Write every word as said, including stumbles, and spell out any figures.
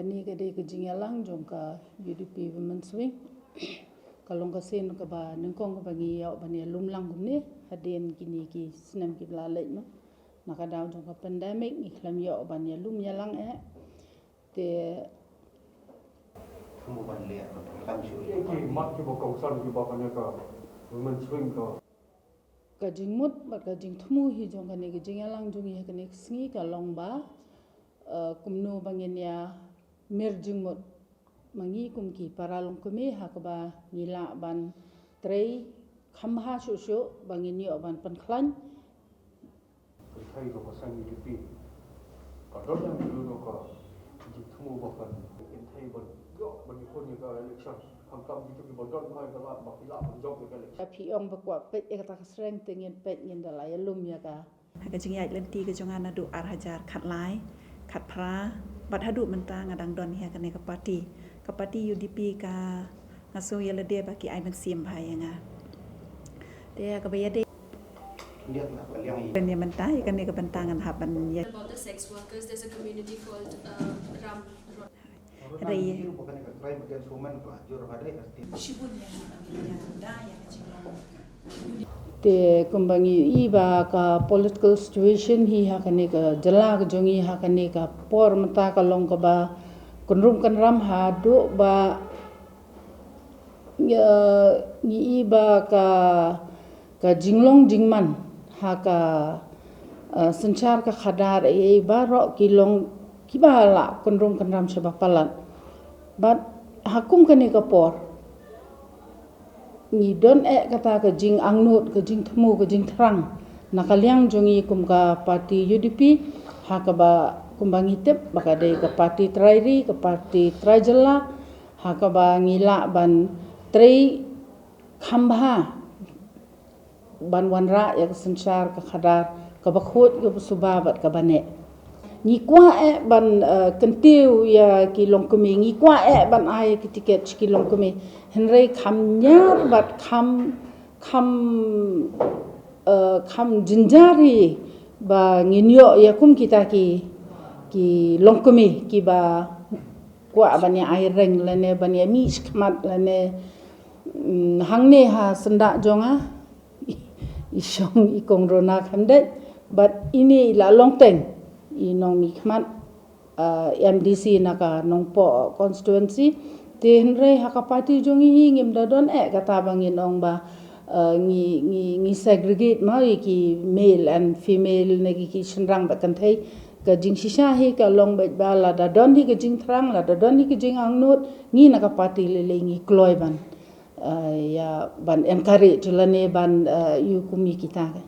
Kane ka dei ka jingïalang jong ka U D P Women's Wing. Ka long ka sien kaba nyngkong kaba ngi ïoh ban ïalum lang kumne hadien kine ki snem kiba la leit mo. Na ka daw jong ka pandemic ngi khlem ïoh ban ïalum ïalang eh. Te Kumno ban leh ban khlem shuh. Ki mat kiba kongsan kiba kane ka Women's Wing ka. Ka jingmut bad ka jingthmu hi jong kane ka jingïalang jong ngi ha kane ka sngi ka long ba, eh, kumno ba ngin ïa mir jingmut ma ngi kum ki para longkmie ha kaba ngi lah ban trei kham bha shuh shuh ba ngin ïoh ban pynkhlaiñ. Kynthei jong ka seng U D P ka don ïa ka jingthmu ba kan kynthei ban ïoh ban ïakhun ïa ka election. Khamtam kito kiba don bha ïa ka lad ba ki lah ban jop ïa ka election. Phi ong ba kwah peit ïa kata ka seng te ngin peit, ngin da la ïalum ïa ka. Ha ka jingïaid lynti ka jong nga naduh ar hajar khatlai, khatphra bad haduh mynta nga dang don hi ha kane ka party. Ka party U D P ka, nga sngew ïa lade ba ki ai mynsiem bha ïa nga. Te ha kaba ïadei Kyndiat na ka liang i. Ban ïa mynta ïa kane ka bynta ngan hap ban ïa. About the sex workers, there's a community called uh, Ram. Hynrei ïa. Kane ka crime against women ka jur ka dei ka state. Shibun ïa da ïa ka jingong. Te kumba ngi i ba ka political situation hi ha kane ka jylla ka jong ngi ha kane ka por mynta ka long kaba kynrum kynram haduh ba, eh, ngi i ba ka ka jinglong jingman ha ka, eh, synshar ka khadar ei ei baroh ki long kiba la kynrum kynram shaba palat. Bad ha kum kane ka por ngi don eh kata ka jingangnud, ka jingthmu, ka jingthrang na ka liang jong ngi kum ka party U D P, ha kaba kumba ngi tip ba ka dei ka party trai ri, ka party trai jylla, ha kaba ngi lah ban trei kham bha ban wanrah ïa ka synshar ka khadar kaba khuid, kaba suba bad kaba neh. Ngi kwah eh ban, eh, kyntiew ïa ki longkmie, ngi kwah eh ban ai ïa ki tiket sha ki longkmie. Hynrei kham ñiar bad kham, kham, eh, kham jynjar hi ba ngin ïoh ïa kum kita ki, ki longkmie kiba kwah ban ïa ai reng lane ban ïa mih shakhmat lane, mm, hangne ha syndah jong nga i shong i kong Rona Khamdeit bad ine i la long teng i nongmihkhmat, uh, M D C na ka Nongpoh constituency. Te hynrei ha ka party jong ngi hi ngim da don eh kata ba ngin ong ba, uh, ngi, ngi, ngi segregate ma ïa ki male and female ne ki, ki shynrang bad kynthei. Ka jingshisha hi ka long beit ba lada don hi ka jingthrang, lada don hi ka jingangnud, ngi na ka party lei lei ngi kloi ban, uh, ïa ban encourage lane ban, uh, ïa kum ïa kita ka.